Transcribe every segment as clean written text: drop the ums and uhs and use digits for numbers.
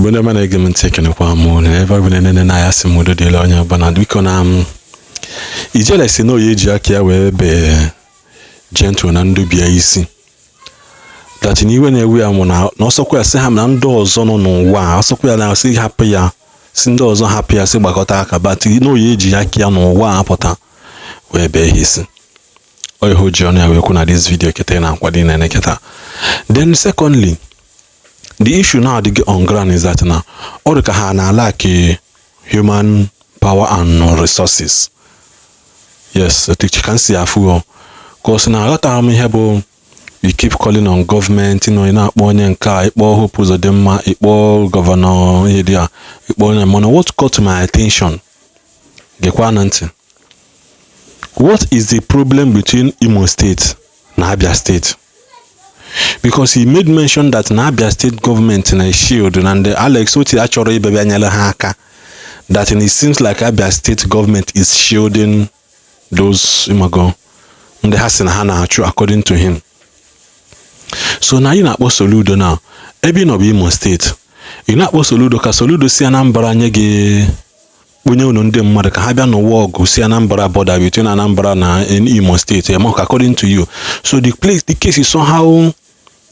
Igbo ndị ọma na-ege m ntị, ekenekwa m unu ebe ọ bụ na na ya sị m udo dịla onye ọbụla. Biko, na m Ijele si na oyi eji aka ya wee bee Gentle na ndubia isi, that na iwe na-ewe ya mụ na ọsọkwa ya sị ha na ndị ọzọ nọ n'ụwa a, ọsọkwa ya na sị hapụ ya, si ndị ọzọ hapụ ya, si gbakọta aka, but na oyi eji aka ya n'ụwa a apụta wee bee ha isi. Ọ ihe o ji ọnụ ya wee kwu na this video kịta na nkwado na kịta. Then secondly, the issue now dị on ground is that na ọ dị ka ha na-lack human power and resources. Yes, ka m si afụ, ka ọ sị na aghọtara m ihe bụ you keep calling on government, ị na-akpọ onye nke a, ịkpọ Hope Uzodimma, ịkpọ governor, ihe dị a, ịkpọ onye. Mana what caught my attention, gekwa na ntị, what is the problem between Imo State na Abia State? Because he made mention that na Abia State government na shield na ndị Alex Otti achọrọ ịbịa bịa nyere ha aka, that it seems like Abia State government is shielding those imago ndị ha sị na ha na-achụ, according to him. So na anyị na-akpọ Soludo na ebe ị nọ bụ Imo State, ị na-akpọ Soludo ka Soludo si Anambra nye gị, kponye unu ndị mmadụ ka ha bịa n'ụwa ọgụ si Anambra, border between Anambra na Imo State, emo, according to you. So the place, the case is somehow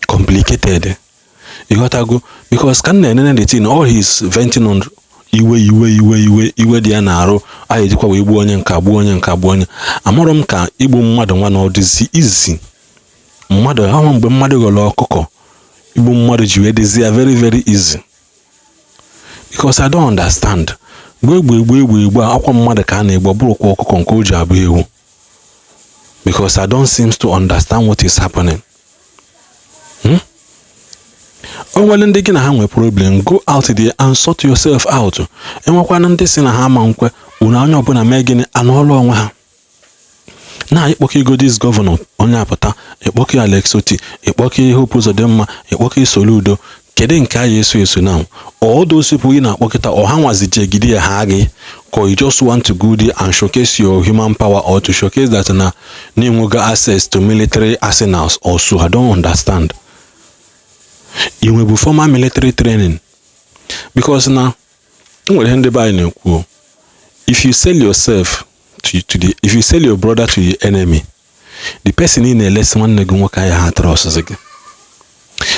complicated, ịghọtago? Because ka m na-enene the thing, all he's venting on, iwe iwe iwe iwe iwe dị ya na-arụ, a ejikwa wee gbuo onye nka, gbuo onye nka, gbuo onye. Amarọ m ka igbu mmadụ nwa na ọ dịzi izi mmadụ ahụ mgbe mmadụ ghọrọ ọkụkọ, igbu mmadụ ji wee dịzi ya very very easy, because I don't understand. Gbuo egbu egbu egbu egbu a, akwa mmadụ ka a na-egbu, ọ bụrụkwa ọkụkọ nke o ji abụ ewu, because I don't seem to understand what is happening. O nwere ndị gị na ha nwee problem, go out there and sort yourself out. Enwekwana ndị si na ha ama nkwe unu, anya ọbụla mee gịnị, anụọla onwe ha na ịkpọkọ ego. This governor onye apụta, ịkpọkọ Alex Otti, ịkpọkọ Hope Uzodimma, ịkpọkọ Soludo, kedu nke a ya eso eso now? All those people ị na-akpọkịta, ọha nwazi jegide ya ha gị, ka you just want to go there and showcase your human power or to showcase that na na-enwego access to military arsenals also? I don't understand. Ị nwebu formal military training? Because na nwere ihe ndị be anyị na-ekwu, if you sell yourself to the if you sell your brother to the enemy, the person ị na-elesi nwanne gị nwoke ahụ ha trust gị.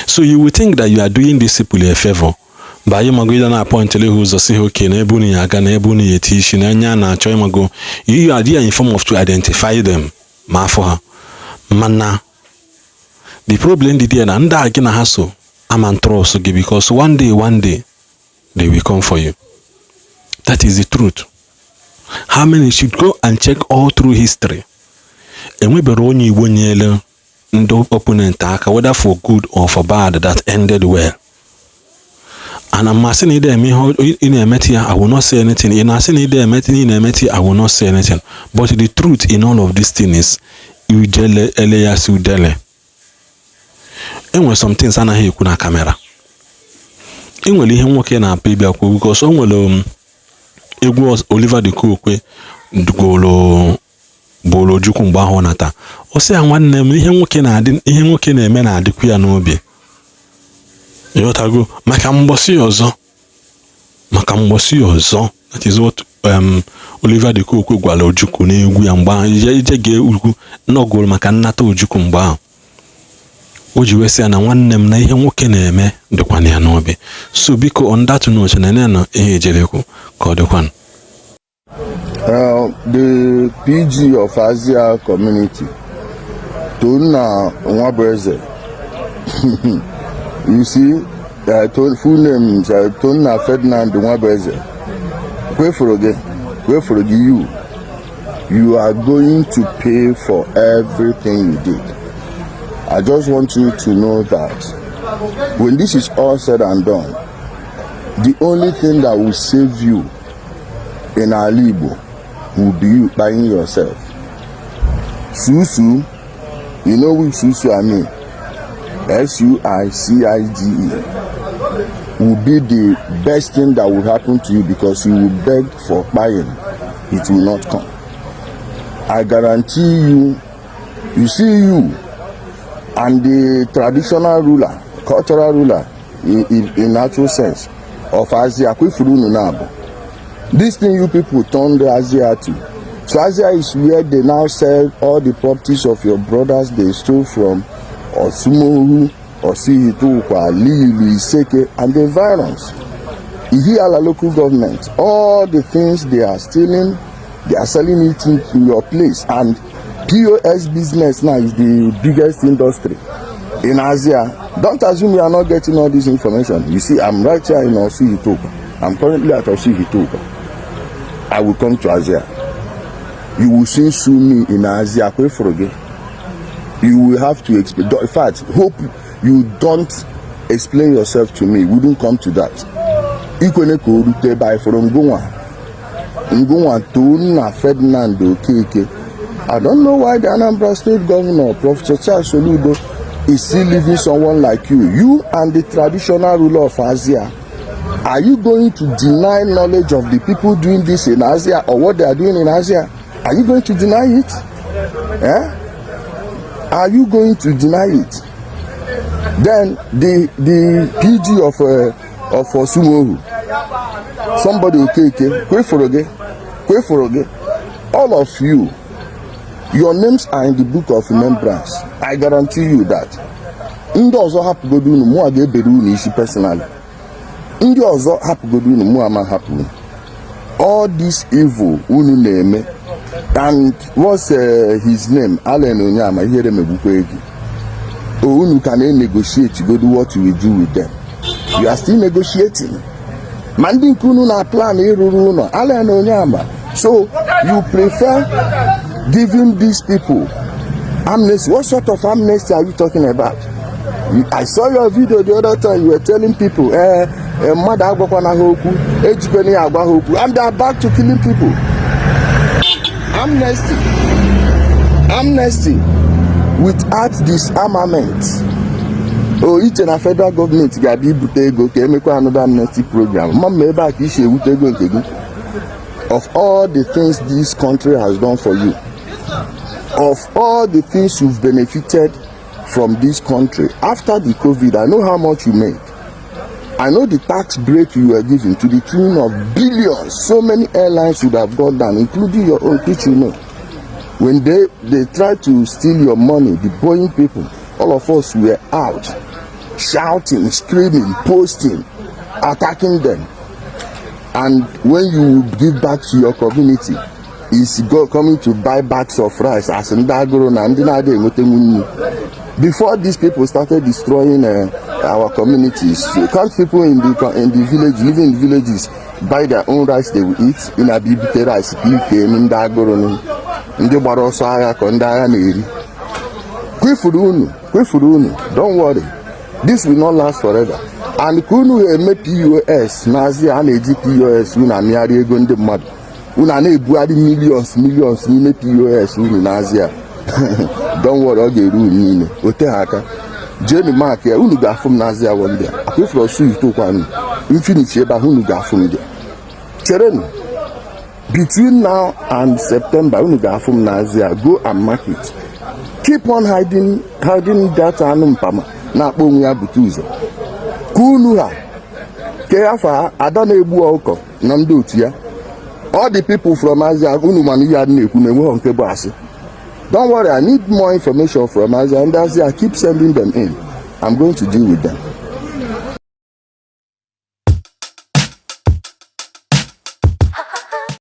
So you will think that you are doing these people a favor by ịmago ịda na appointịrị ha ụzọ, si ha oke na ebe unu ya aga, na ebe unu ya eti isi na anya na-achọ ịmago. You are there in form of to identify them ma afọ ha. Mana the problem dị there na ndị a gị na ha so ama trust gị, because one day, one day they will come for you. That is the truth. How many should go and check all through history? Enwebere onye Igbo nyere ndị opponent aka, whether for good or for bad, that ended well. And amasị na ị eme ihe ị na-emeti ya, I will not say anything. Ị na-asị na ị emeti ị na-emeti, I will not say anything. But the truth in all of this thing is ujele ele ya si udele. Enwere some things anaghị ekwu na camera. E nwere ihe nwoke na-apụ ịbịa kwuo, because o nwere egwu Oliver De Coque golo bụrụ Ojukwu mgbe ahụ ọ nata, ọ sị ya, "Nwanne m, ihe nwoke na-adị, ihe nwoke na-eme na-adịkwu ya n'obi." Ịghọtago? Maka mgbọsị ọzọ, maka mgbọsị ọzọ. That is what Oliver De Coque gwara Ojukwu n'egwu ya mgbe ahụ. Ije gee ugwu nọgụrụ maka nnata Ojukwu mgbe ahụ, o ji wee sị ya na nwanne m, na ihe nwoke na-eme dịkwana ya n'obi. So biko, on that note, na na ihe ejerekwu ka ọ dịkwanụ. The PG of Azia community, Tonna Nwabueze, you see, full name is Tonna Ferdinand Nwabueze. Kwefuru kwefuru gị, you are going to pay for everything you did. I just want you to know that when this is all said and done, the only thing that will save you in ala Igbo will be you buying yourself. Susu, you know which susu I mean? Suicide will be the best thing that will happen to you, because you will beg for buying, it will not come. I guarantee you, you see you and the traditional ruler, cultural ruler in actual sense, of Azia. Kwefuru unu na-abụ this thing you people turned Azia to. So Azia is where they now sell all the properties of your brothers they stole from Orsumoghu, Orsu Ihiteukwa, Lilu, Iseke and the environs. Ihiala Local Government, all the things they are stealing, they are selling it in your place. And POS business now is the biggest industry in Azia. Don't assume you are not getting all this information. You see, I'm right here in Orsu Ihiteukwa. I'm currently at Orsu Ihiteukwa. I will come to Azia. You will soon sue me in Azia. Kwefuru. You will have to explain. In fact, hope you don't explain yourself to me. We wouldn't come to that. Ikwene ka o rute ebe anyị fụrụ ngụnwa ngụnwa Tonna Ferdinand Okeke. I don't know why the Anambra State Governor, Professor Charles Soludo, is still leaving someone like you. You and the traditional ruler of Azia. Are you going to deny knowledge of the people doing this in Azia or what they are doing in Azia? Are you going to deny it? Eh? Are you going to deny it? Then the PG of Orsumoghu, somebody Okeke, Kweforoge, Kweforoge, all of you, your names are in the book of remembrance. I guarantee you that. Ndị ọzọ hapụgodo unu, mụ a ga-ebere unu isi personally. Ndị ọzọ hapụgodo unu, mụ ama hapụ unu. All this evil unu na-eme, and what's his name, Allen Onyema, ihere megbukwa gị. O unu ka na-negotiate godo what you will do with them. You are still negotiating. Ma ndị nke unu na plan ịrụrụ ụlọ Allen Onyema. So you prefer giving these people amnesty. What sort of amnesty are you talking about? I saw your video the other time. You were telling people, eh, mmadụ agwakwana ha okwu, ejikwana ya agwa ha okwu, and they are back to killing people. Amnesty, amnesty without disarmament. O iche na federal gọọmenti ga-abịa ibute ego ka emekwa another amnesty program. Ma mma ebe a ka isi ewute ego nke gị. Of all the things this country has done for you, of all the things you've benefited from this country after the COVID, I know how much you make. I know the tax break you were given to the tune of billions. So many airlines would have gone down, including your own, which you know. When they tried to steal your money, the Boeing people, all of us were out shouting, screaming, posting, attacking them. And when you give back to your community, is go coming to buy bags of rice as ndị agụrụ na ndị na-adịghị enwetanwu nri. Before these people started destroying our communities, can't people in the village, living in the villages, buy their own rice they will eat? Ị na-abịa ibute rice ka ike ndị agụrụ ndị gbara ọsọ agha ka ndị agha na-eri. Kwefuru unu, kwefuru unu. Don't worry, this will not last forever. And ka unu eme POS n'azị, a na-eji POS unu amịgharị ego ndị mmadụ, unu a na-ebugharị millions, millions n'ime POS unu n'azị a. Don't worry, ọ ga-eru unu niile ote ha aka. Jenu mark ya, unu ga-afụ m n'azị ya one day. Akwefuru Orsu Ihiteukwa m finish ebe ahụ, unu ga-afụ m dị. Cherenụ, between now and September, unu ga-afụ m n'azị ya. Go and mark it. Keep on hiding, hiding that anụ mpama na-akpọ onwe ya bute ụzọ ka unu ha kee afọ ada na-egbu ọkụkọ na ndị otu ya. All the people from Azia, unu mana ihe a na-ekwu na enweghị nke bụ asị. Don't worry, I need more information from Azia. Ndị Azia, keep sending them in. I'm going to deal with them.